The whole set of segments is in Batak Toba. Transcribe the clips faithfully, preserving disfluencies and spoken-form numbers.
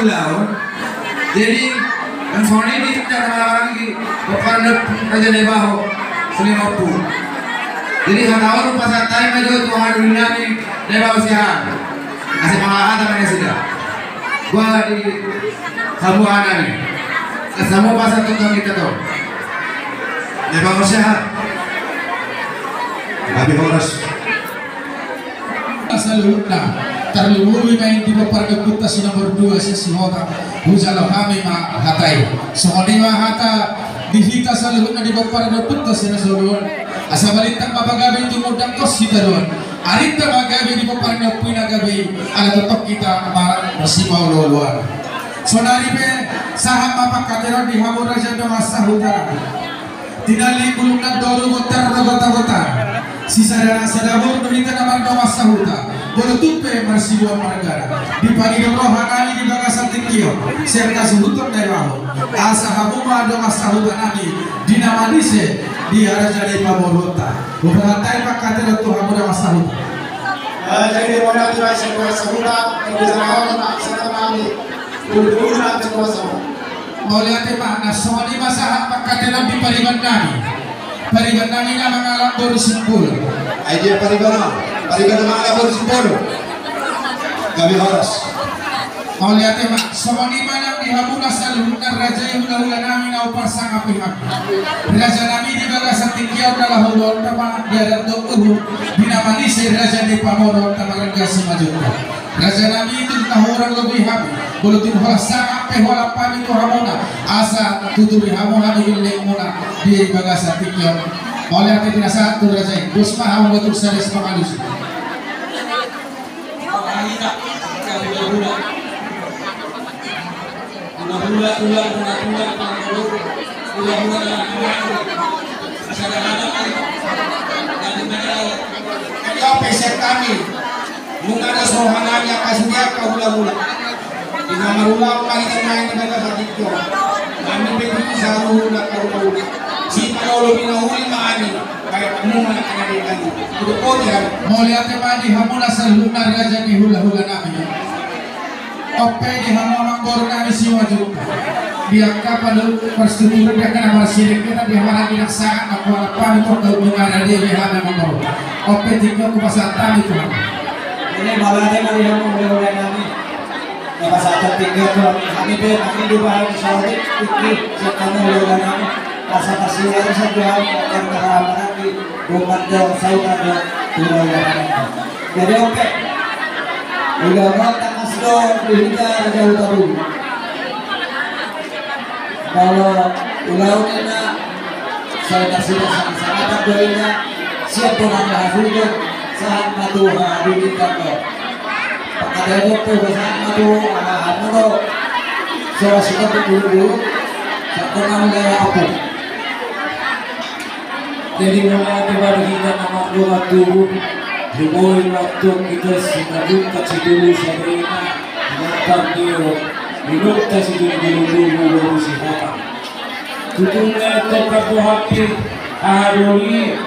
Ulaon. Jadi, kan songon i di cara maranggi, bokkar na Raja Debaho, Selimapu. Jadi, hata on pasahat hami ma jo tu haha doli nami Debaho Siahaan. Asa mangahata ma nasida. Gua di hamu haha nami. Asa mauliate tu hita tu Debaho Siahaan. Gabe horas. Saluhutna, tarlumobi ma i di bokkar ni ompunta si nomor dua sian Sihotang, hujalo hami ma hata i. Songon i ma hata di hita saluhutna di bokkar ni ompunta si na solu on. Asa balintang ma pagabe tumundalhon sitadoan. Arinta ma gabe di bokkar ni ompu i na gabe i, ala tongtong hita marsipaolooloan. Saonari pe sahat ma pangkataion di hamu raja dongan sahuta. Tinallik bulung na toru, bontar do gotagota. Sisada na sada boru do hita na mardongan sahuta. Molo tung pe marsibuan margana, dipangido roha nami di bagasan tingki on sian hasuhuton na i laho, asa hamu ma dongan sahuta nami di na manise di raja ni pamoruonta. Hupasahat hami pangkataion tu hamu dongan sahuta. Raja ni pamoruonta, dongan sahuta, dongan sahuta nami. Mauliate ma. Na songon i ma sahat pangkataion di pariban nami. Pariban nami na mangalap boru Simpulu. Ai dia pariban ma, pariban na mangalap boru Simpulu. Gabe horas. Mauliate ma. Songon i ma nang di hamuna saluhutna raja i hulahula nami na hupasangapi hami. Raja nami di bagasan tingki on na laho ulaonta ma di adat dohot uhum, di na manise raja ni pamoruonta marga Simanjuntak. Raja nami, tung na hurang lobi hami, molo tung holan sangap pe holan hami tu hamuna, asa tuturi hamu hami gellengmuna di bagasan tingki on. Mauliate pinasahat tu raja i, dos ma hamu botul sada sipangalusi. Hula-hula, hula-hula, hula-hula, hula-hula. Jadi, apa isi kami? Nunga na so hangani angka sude angka hula-hula. Di na marulang ma hita nai di bagasan tingki on. Nami pe tu saluhutna angka hula-hula. Sipaolo pinauli ma hami. Baik, hamu ma na kana di kami. Udah kau jalan. Mauliate ma di hamuna saluhutna raja ni hula-hula nami. Onpe di hamu amangboru nami Simanjuntak. Di angka padu parsitumburan di angka na marsiringgit di hamu na di na sangap na kuala padu tu angka ujung arade di hamu amangboru. Onpe tingki on hupasahat hami tu hamu. Jadi mauliate ma di hamu hulahula nami. Hupasahat tingki on tu hami pe, hami pe makin di bahan saotik tingki sian hamu hulahula nami. Asa pasti harus satu hal akan marhahamaranggi. Bukan dong, saudara, saudara. Jadi, onpe. Ulaon on tangkas do di hita Raja Hutabulu. Molo ulaon i na, saudara, saudara, sama-sama do hita, siap do hasuhuton, sahat ma tu haha doli nami. Pangkataion pe hupasahat ma tu haha hamu do. Saudara, saudara, bulu-bulu, saudara, saudara, apa? Jadi mauliate ma di hita na mardongan tubu, lumobi ma antong hita Simanjuntak Sitolu Sada Ina, manang Pardew, inongta Sitolu Boru Sihotang. Tutu na tongkar do hami haha doli,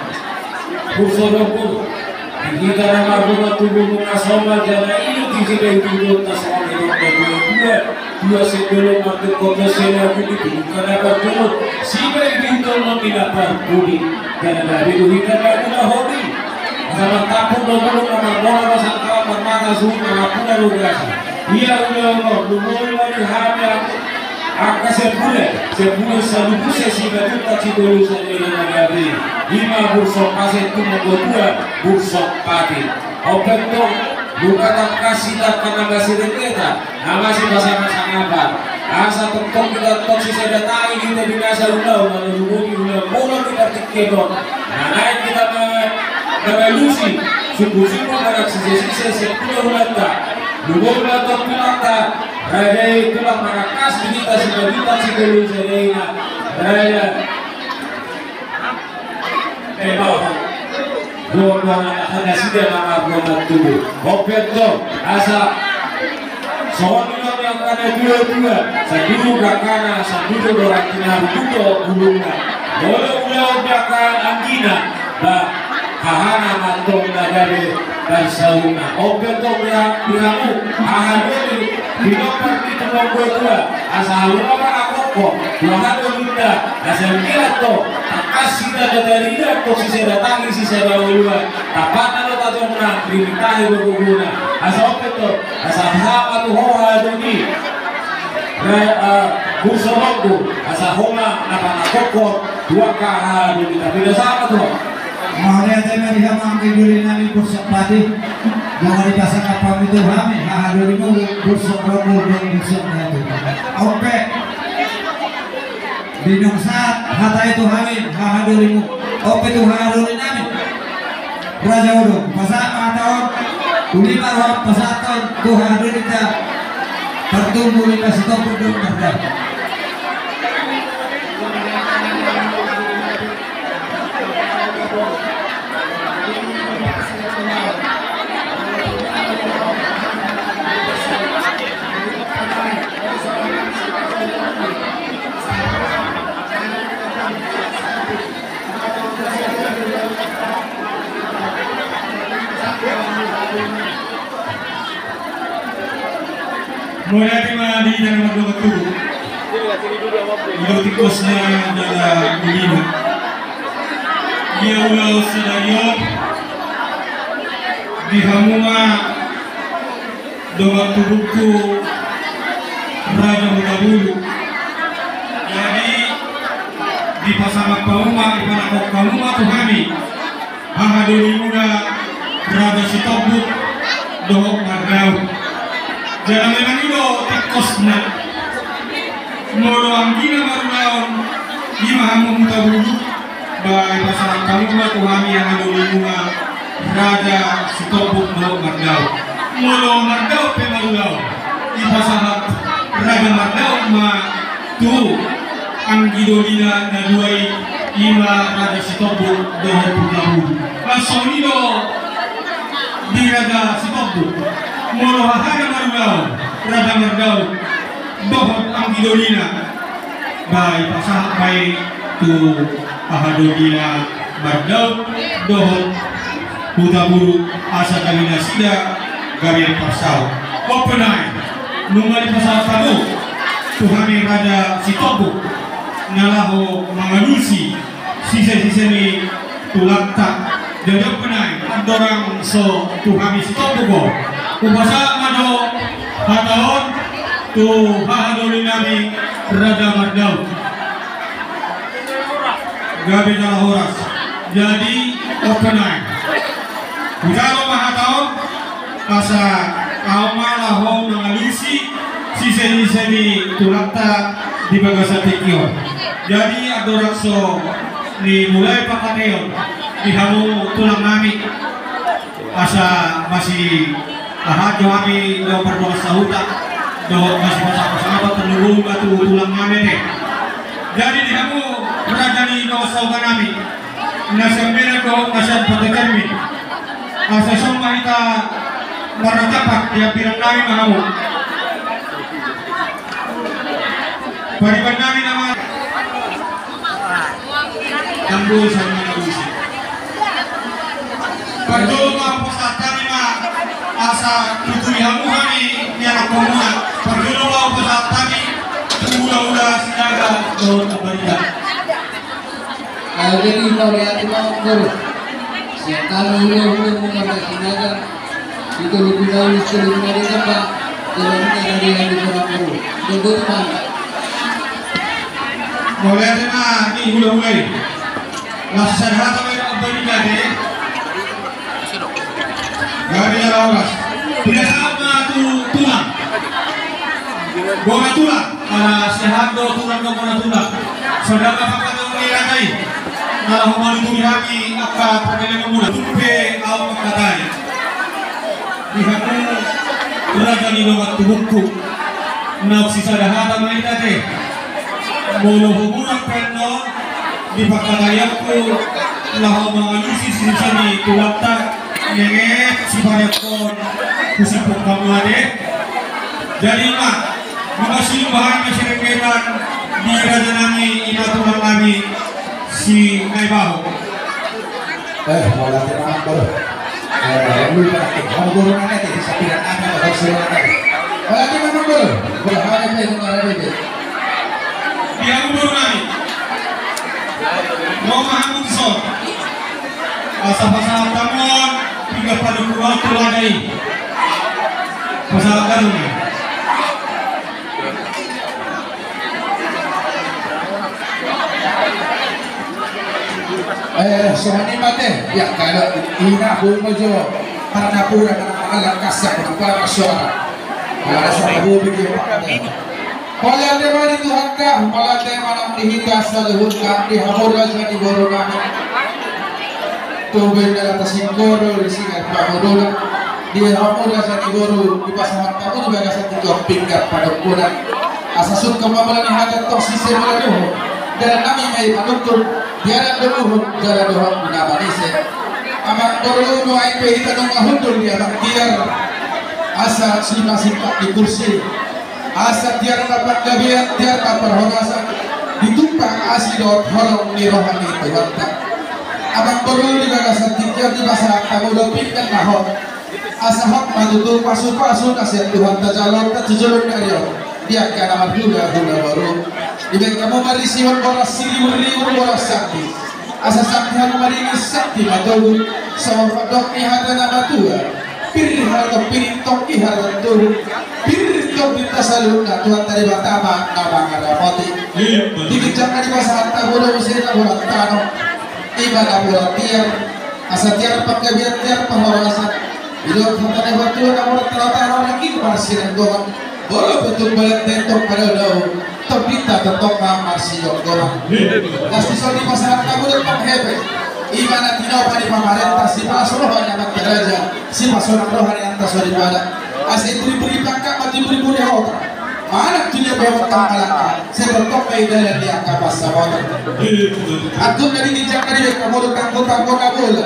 burso dohot di hita na mardongan tubu, nunga somal jala i do tingki na ihuthon na somal i do na dua-dua. Dua sendolo martungkot do selagu di pungka na parjolo, siba ihuthon na parpudi. Jala gabe do hita na guna hoti. Asa martampuk do bulung na marbola do sangkala marmata suhut na marpuna do gasa. Ia ulaon on lumobi ma di hami angka sempule, sempule saluhutna Simanjuntak Sitolu Sada Ina na gabe. I ma burso pase tumanggotua, burso pate. Onpe tong, buka tangkas hita angka na masirenggetan, na masipasangap-sangapan. Asa tongtong hita tong sisada tangi hita di nasa ulaon, ala lumobi ulaon bolon di partingkian on. Na naeng hita ma-, mangalusi sungkun-sungkun, manang sise-sise sian hulahulanta. Lumobi ma antong tumangka, raja i tulang manangkas di hita Simanjuntak Sitolu Sada Ina. Raja. Eh, bawa. Dua, dua, anak-anak nasida na mardongan tubu. Onpe tong, asa. Songon i do angka na tua-tua, sandudu do angkana, sandudu do rantingna, sandudu do bulungna. Molo ulaon di angka anggina, ba, hahana ma antong na gabe Parsauna, ope tong di hamu, aha do i, di nomor ni tumombo tua, asa hamu ma mangakokkon, tu aha do ninna, asa anggiat tong, tangkas hita tatarida tong sisada tangi, sisada uluan, tampakna do tajomna, rimitahi do gogona, asa ope tong, asa aha ma tu ho haha doli, re, eh, burso lombu, asa ho ma na mangakokkon, tu angka haha doli, tapi na sama tu ho. Mauliate ma di hamu anggi doli nami Bursa Pati. Nunga dipasangap hamu tu hami haha dolimu Bursa Rombol dohot Bursa Datu. Ope. Di nunga sahat hata i tu hami haha dolimu. Ope tu haha doli nami. Raja Odong, pasahat ma hata on. Uli ma roham pasahathon tu haha doli ta. Tartumbu ni na sitombuk dohot marga. Mauliate ma di hita na mardongan tubu. I do tingkosna jala ulina. Ia ulaon sadari on di hamu ma dongan tubungku Raja Hutabulu. Jadi dipasangap hamu ma, dipangakokkon hamu ma tu hami haha dolimuna Raja Sitombuk dohot Mardaun. Jala memang i do tingkosna. Molo anggina marulaon, i ma hamu Hutabulu, ba dipasahat hamu ma tu hami haha dolimuna Raja Sitombuk dohot Mardaun. Molo Mardaun pe marulaon, dipasahat Raja Mardaun ma tu anggi dolina na dua i, i ma Raja Sitombuk dohot Hutabulu. Laos songon i do di Raja Sitombuk. Molo hahana marulaon Raja Mardaun dohot anggi dolina, ba dipasahat ma i tu haha dolina Mardaun dohot Hutabulu asa gabe nasida gabe parsahut. Ope nai, nunga dipasahat hamu tu hami Raja Sitombuk na laho mangalusi sisesise ni tulangta. Jadi ope nai, andorang so tu hami Sitombuk on, hupasahat ma jo hata on tu haha doli nami Raja Mardaun. Gabe jala horas. Jadi ope nai, hujalo ma hata on asa ahu ma laho mangalusi sisesise ni tulangta di bagasan tingki on. Jadi andorang so nimulai pangkataion di hamu tulang nami, asa masiahat jo hami dohot pardongan sahuta dohot masipasahat-pasahat, tarlumobi ma tu tulang nami ate. Jadi di hamu raja ni dongan sahuta nami na sian Medan dohot na sian Pante Cermin, asa dison ma hita marnatapa, di hambirang nami ma hamu. Pariban nami nama. Tambul sama na usi. Parjolo ma hupasahat hami ma asa tuturi hamu hami ni anak komuna. Parjolo ma hupasahat hami tu hulahula Sinaga dohot Ambarita. Jadi mauliate ma, Amangboru. Sian hami hulahula Marga Sinaga. Itu lebih tahu, itu lebih tahu, apa? Kalau kita dari yang di Purwokerto. Itu, Bang. Mauliate ma di hulahula i. Laos sada hata ma i, Ambarita, ate. Gabe jala horas. Pinasahat ma tu tulang. Bona tulang. Ala siahaan do tulang dohot bona tulang. Sada ma pangkataion ni raja i. Na laho manuturi hami angka pardalananmuna. Tung pe ahu mangkatai. Di hamu raja ni dongan tubungku, naung sisada hata ma hita, ate. Molo humurang pe annon di pangkataionku laho mangalusi sisesise ni tulangta, nunga sipareonhon husiphon hamu, ate. Jadi ma, nunga siumbahan na sirenggetan di raja nami, i ma tulang nami si Naibaho. Eh, mauliate ma, Amangboru. Eh, lupa nanti. Hamu boru nami nanti, di sampingan nami, apa, harus lewat nanti. Oke, nanti, Amangboru. Boru, hamu nanti, boru nami. Di hamu boru nami. Mau ma hamu dison. Asa pasahat hamu on, tiga puluh dua tu lagi. Pasahat hamu. Eh, songon i ma te, ya, kalau ina bomo jo, karena pura, karena alat kasar, karena pura bersuara. Kalau ada salah bobi dia pakai. Mauliate ma di Tuhanta, mauliate ma nang di hita saluhutna, di hamu raja ni boru nami. Tubu inda lata singkoru, di singa panguruna. Di hamu raja ni boru, dipasahat hamu di bagasan tiga pinggan panungkunan. Asa sungkun ma mula ni hata tong sise mula dohot. Dalan nami ma i manungkun, di adat dohot, jala dohot di na manise. Amangboru, nuaeng pe hita nunga hundul di amang tiar. Asa simasingkat di kursi. Asa tiar ma panggabean, tiar ma parhorasan, ditumpang asi dohot holong ni roha ni Tuhanta. Amangboru, di bagasan tingki on dipasahat hamu do pinggan na hot. Asa hot ma tutu pasupasu na sian Tuhanta jaloonta tu joloan ni ari on. Di angka na marhulahula boru. Dibaen hamu marisihon boras siriburribur, boras sakti. Asa sakti hamu maringi, sakti matogu. Songon pandok ni hata na matua. Pir di haraton pir, tongki haraton toru. Pir di tongki saluhutna, Tuhanta Debata ma na mangaramoti. Iya, betul. Di ginjang na dipasahat hamu do muse na borat tano. Ima na borat tiar. Asa tiar panggabean, tiar parhorasan. Didok hata ni natuatua, na borat tano-tano nangkin marsinanggongan. Molo pe tung balat tentong pada dao, tondinta tongtong ma marsinanggongan. Las dison dipasahat hamu do tong hepe. Ima na tinopa ni pamarenta, sipalas roha ni amanta raja, sipasonang roha ni inanta soripada. Asa imbur-imbur ni pangkat ma tu imbur-imbur ni hota. Manang tu dia pe hota malangka, sai tongtong ma i dalan di angka pansamotan. Angkut na di ginjang na dibaen hamu do tanggo-tanggo na bola.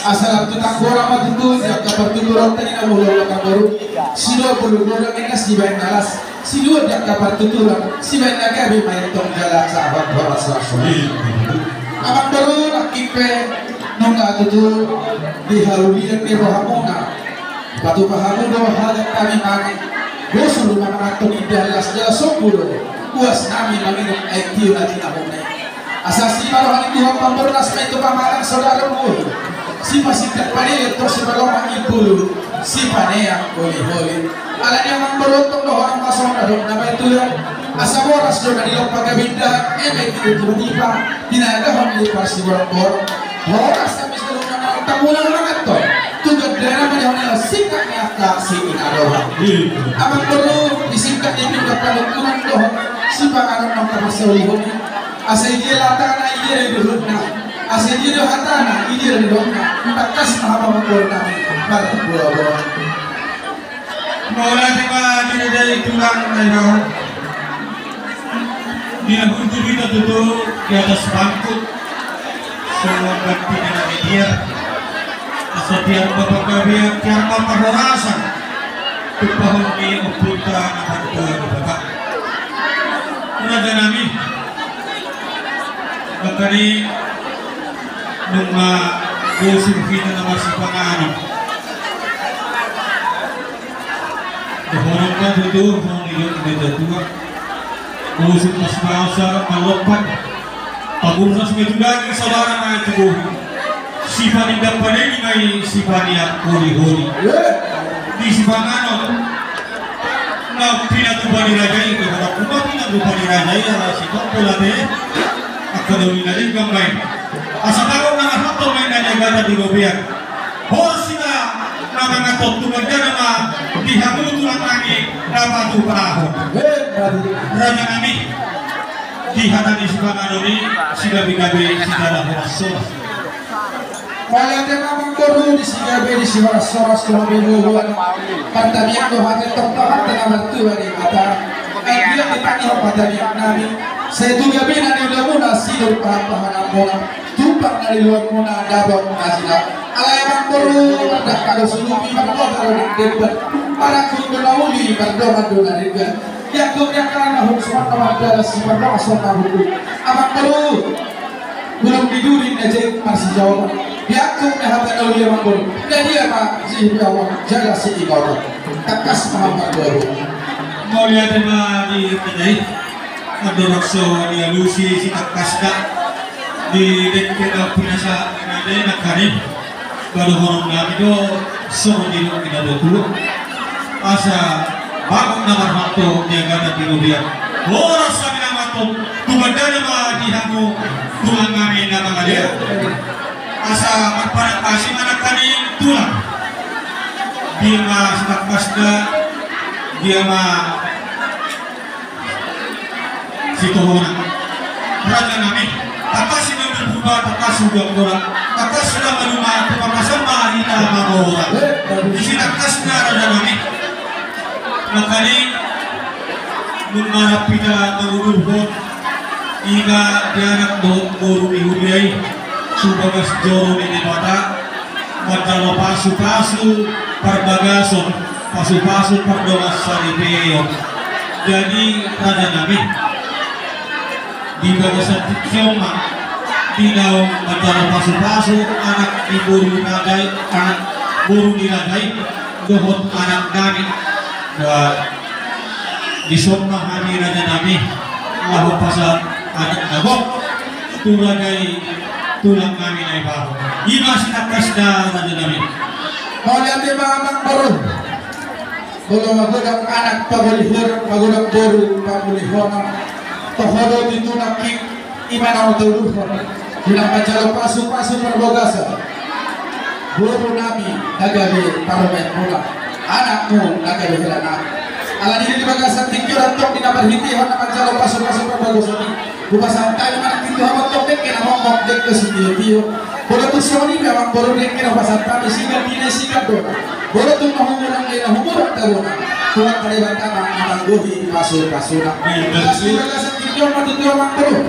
Asa lam tu tanggo na ma tutu, di angka partuturan tadi na bola na boru. Sidua pulu godang inna sibaen na las, sidua di angka partuturan sibaen na gabe ma i tong jala sahat horas-horas. Amangboru, nangkin pe nunga tutu dihaulian ni rohamuna. Patupa hamu do hata nami mangan. Bosur ma mangan tong indahan las jala sombu do uas nami manginum aek tio na tinamuna i. Asa siparoha ni Tuhan pambornas ma i tu pamatang saudara mulu. Sipasingkat panele tong sipalomak imbulu. Sipaneang holi-holi. Alani amangboru, tong dohonon ma songon na dok na maen tulang. Asa boras do na dilompa gabe indahan, eme tiba-tiba, tinagahon ni parsiborong-borong. Horas hami saluhutna na tamuna mangan tong. Tu gandana ma dihon na singkat ni angka si ina dohot. Amangboru, di singkat ni pinggan panungkunan dohot sipanganon nang taparsaulihon i. Asa i dia do hatana, i dia do dohotna. Asa i dia do hatana, i dia do dohotna. Tangkas ma hamu amangboru nami. Marboa-boa. Mauliate ma di raja i, tulang na hinaholongan. Di na hundul hita tutu di atas bangku. Songon bangku na tiar. Asa tiar ma panggabean, tiar ma parhorasan. Tumpahon ni ompunta na martua Debata. Raja nami. Makana i nunga bosur hita na marsipanganon. Dohonon ma tutu songon nidok ni natuatua. Bosur ma sibasa mallompan. Paburnas ma tu daging, saudara ma tu bohi. Sipanindan panegi ma i, sipaniak holi-holi. Di sipanganon. Na pinatupa ni raja i, dohonon ma pinatupa ni raja i, ala sitong pola be. Angka na uli na denggan ma i. Asa taon na marhata ma i na niagatan di robean. Horas hita na mangan tong, tu gandana ma di hamu tulang nami na patupahon. Raja nami, di hata ni sipanganon i, sigabe-gabe sitala horas-horas. Mauliate ma amangboru, di sigabe di sihoras-horas tu hamu boaboa. Martangiang do hami tong tu Amanta na martua Debata. Anggiat ditangihon ma tangiang nami. Sai tu gabena ni ulaonmuna sinur pahan-pahananmuna. Tumpang na niluluanmuna dapot na jala. Alai amangboru, mardangka do sulupi, margota do na demban. Marangkup do na uli, mardongan do na denggan. Diangkup ni angka na hurang suman na mardalan, sipardongan suman na hundul. Amangboru, bulung di duri na jait marsijaoran. Diangkut na hata na uli amang boru. Jadi apa sih ya Allah? Jelas sih kau. Tangkas ma amang boru. Mauliate ma di raja i. Andorang so dialusi sitangkasna di dengke na pinasahat ni raja i nangkaning. Padohonon nami do songon didok ni natuatua. Asa bangun na marhalto di agatan di robean. Horas hami na marhalto, tu bandana ma di hamu tulang nami na mangalean. Asa marpanangkasi ma nangkaning tulang. Dia ma sitangkasna, dia ma sitohona. Raja nami, tangkas i ma berbuba, tangkas i ma berbuba, tangkas i ma berbuba, tangkas i ma berbuba. Di sitangkasna raja nami. Nangkaning nunga rap hita mangudurhon, ima di anak dohot boru ni huria i, tu bagas joro ni Debata, manjalo pasupasu parbagason, pasupasu pardongansaripeon. Jadi raja nami, di bagasan tingki on ma, di naung manjalo pasupasu anak ni boru ni raja i, anak boru ni raja i, dohot anak nami. Ba, dison ma hami raja nami, laho pasahat adat na gok tu raja i, tulang nami na ibaho. Ima sitangkasna raja nami. Mauliate ma amang boru. Molo magodang anak pamulihon, magodang boru pamulihon. Toho do di tulang i. Ima na hutauluhon, di na manjalo pasupasu parbagason. Boru nami na gabe parumaenmuna, anakmu na gabe hela nami. Alani i di bagasan tingki on antong di na marhitehon na manjalo pasupasu parbagason i, hupasahat hami ma nangkin tu hamu antong dengke na mokmok, dengke sitiotio. Molo tung songon i pe amang boru, dengke na hupasahat hami sigan bine sigan dona. Molo tung na humurang, na humurang tabona, Tuhan Debata ma na manggohi pasupasuna. Di bagasan tingki on ma tutu amang boru.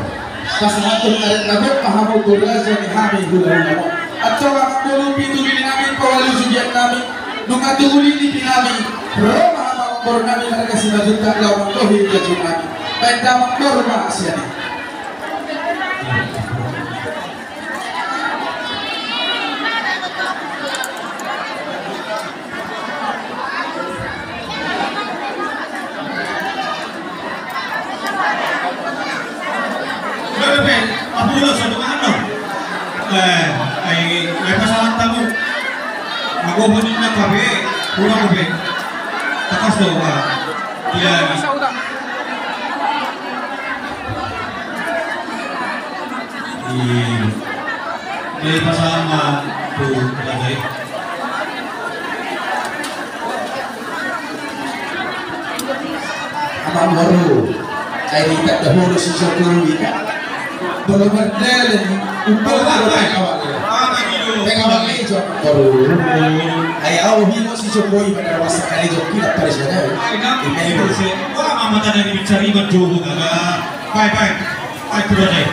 Pasahathon adat na gok ma hamu tu raja ni hami hulahula on. Antong amang boru, pitu bini nami, paualu sugian nami, nunga tu uli ni bini nami, ro ma hamu amang boru nami, marga Simanjuntak laho manggohi raja nami. Baen damang boru ma sian i. Bebe, apa ulas satu kan dong? Eh, ai, ai pasahat tamu. Aku punya nak kafe, kurang kafe. Takas dong, Pak. Iya. Di, di pasama tu raja i. Amang boru, ai di tanda hulu si Jokowi kan. Belum berjalan, umpul baru pengawal. Pengawal i jo, boru. Ai au himo si Jokowi pada masa kali Jokowi dapat dari sana. Ini. Wah, mama tadi dicari menjodoh. Baik, baik. Baik, tu raja i.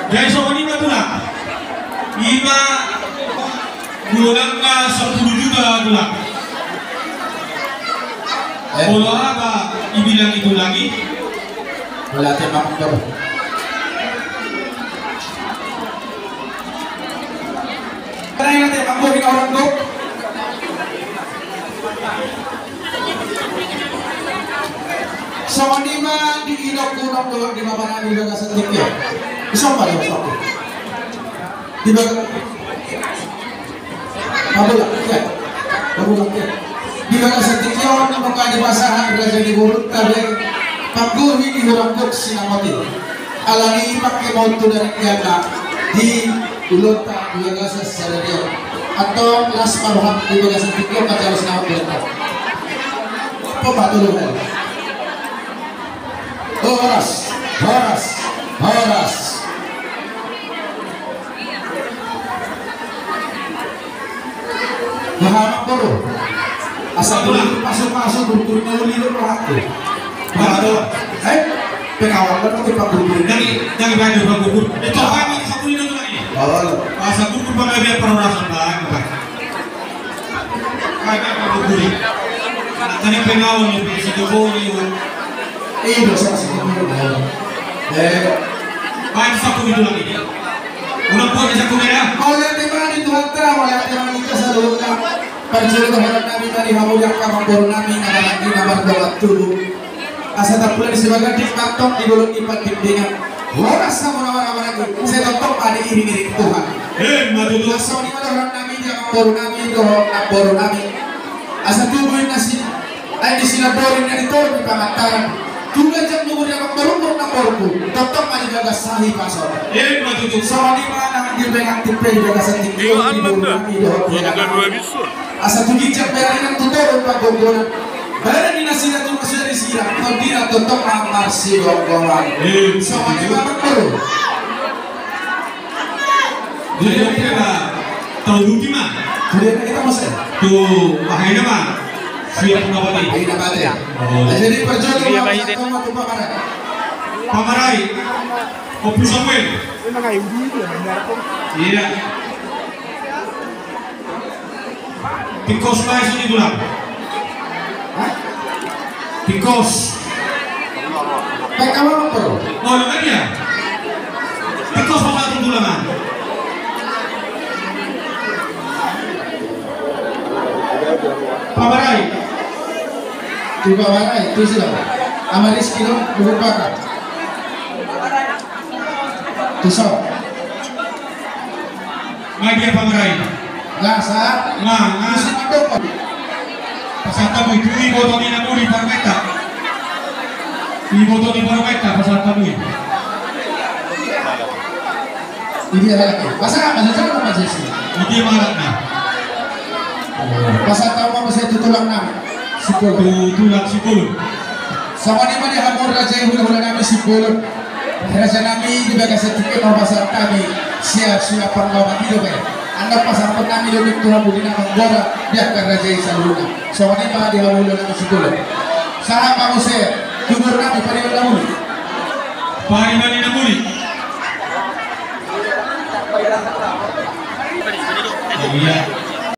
Jadi songon i ma tulang. Ima dulang na sampulu juta tulang. Eh. Molo aha dibilang i tulang i? Mauliate ma amang boru. Mauliate ma amang boru. Songon i ma di inongku, nongku, di bapa nami di bagasan tingki on. Isomba do, isomba. Di baga-, Pabola, ya. Pabola, ya. Di bagasan tingki on, nunga dipasahat raja ni borunta be panggohi ni hurang gok sinamot i. Alani i pangke ma on tu daringianna di ulaonta di bagasan sadari on. Antong las ma roham di bagasan tingki on, manjalo sinamot di hurang gok. Pematuruhan. Horas, horas, horas. Nah, amang boru. Asa boru pasupasu, boru na uli do rohangku. Boru, eh, pengawal kan pakai boru. Dari, dari mana boru? Itu apa yang bisa boru itu lagi? Oh. Asa boru pakai biar perhorasan, Bang. Tadi pengawan di Sitoboyo. Iya, dosa sih. Eh, baik, satu itu lagi. Unang buat bisa kuda ya. Mauliate ma di Tuhanta, mauliate ma di Tuhanta saluhutna. Parjolo dohonon nami ma di hamu di angka amangboru nami na maranggi na mardongan tubu. Asa tampulon ni Sibagantik mantong di bolon ni Pandingdingan. Horas hamu na marhahamaranggi, sai tongtong ma diiringiring Tuhan. Emma tutu. Asa on i ma dohonon nami di amangboru nami dohot namboru nami. Asa tubu inna si, ai di sinamboru inna di toru di pangantaran. Tu ganjang umur ni amangboru dohot namboru, tongtong ma di bagas sahipason. Emma tutu. Songon i ma nang di Pangantik pe di bagasan tingki on di boru nami dohot di anak nami. Asa tu ginjang bere nang tu toru panggonggonan. Bere ni nasida tu nasida di sida, tondina tongtong ma marsigomgoman. Emma tutu. Songon i ma amangboru. Jadi oke ma, tau duti ma. Jadi kita masuk. Tu bahaina ma. Siap pendapat ini. Bahaina bate. Oh. Jadi parjolo ma, pasahaton ma tu pamarai. Pamarai. Ompu Samuel. Iya. Tingkos ma i songon i tulang. Hah? Tingkos. Baik, kamu apa, Bro? Oh, lu kan ya? Tingkos ma i songon i tulang, ah. Pamarai. Tu pamarai, tu sila. Ama Rizky lo, bukan pakar. Tu so. Nga dia pamarai. Nga sa. Nga, nga. Pasahat hamu i tu iboto ni na muli parumaenta. Iboto ni parumaenta pasahat hamu i. Idia halak i. Pasahat, pasahat, pasahat. Idia ma halak na. Pasahat hamu ma pasahat tu tulang nami. Sipolo. Tu tulang Sipolo. Songon i ma di hamu raja i hulahula nami Sipolo. Raja nami di bagasan tingki on pasahat hami siap siap panggawa mati do be. Anda pasahat nami do tu hamu di na manggora di angka raja i saluhutna. Songon i ma di hamu hulahula nami Sipolo. Sahat ma muse tu boru nami Pariban na muli. Pariban na muli. Iya.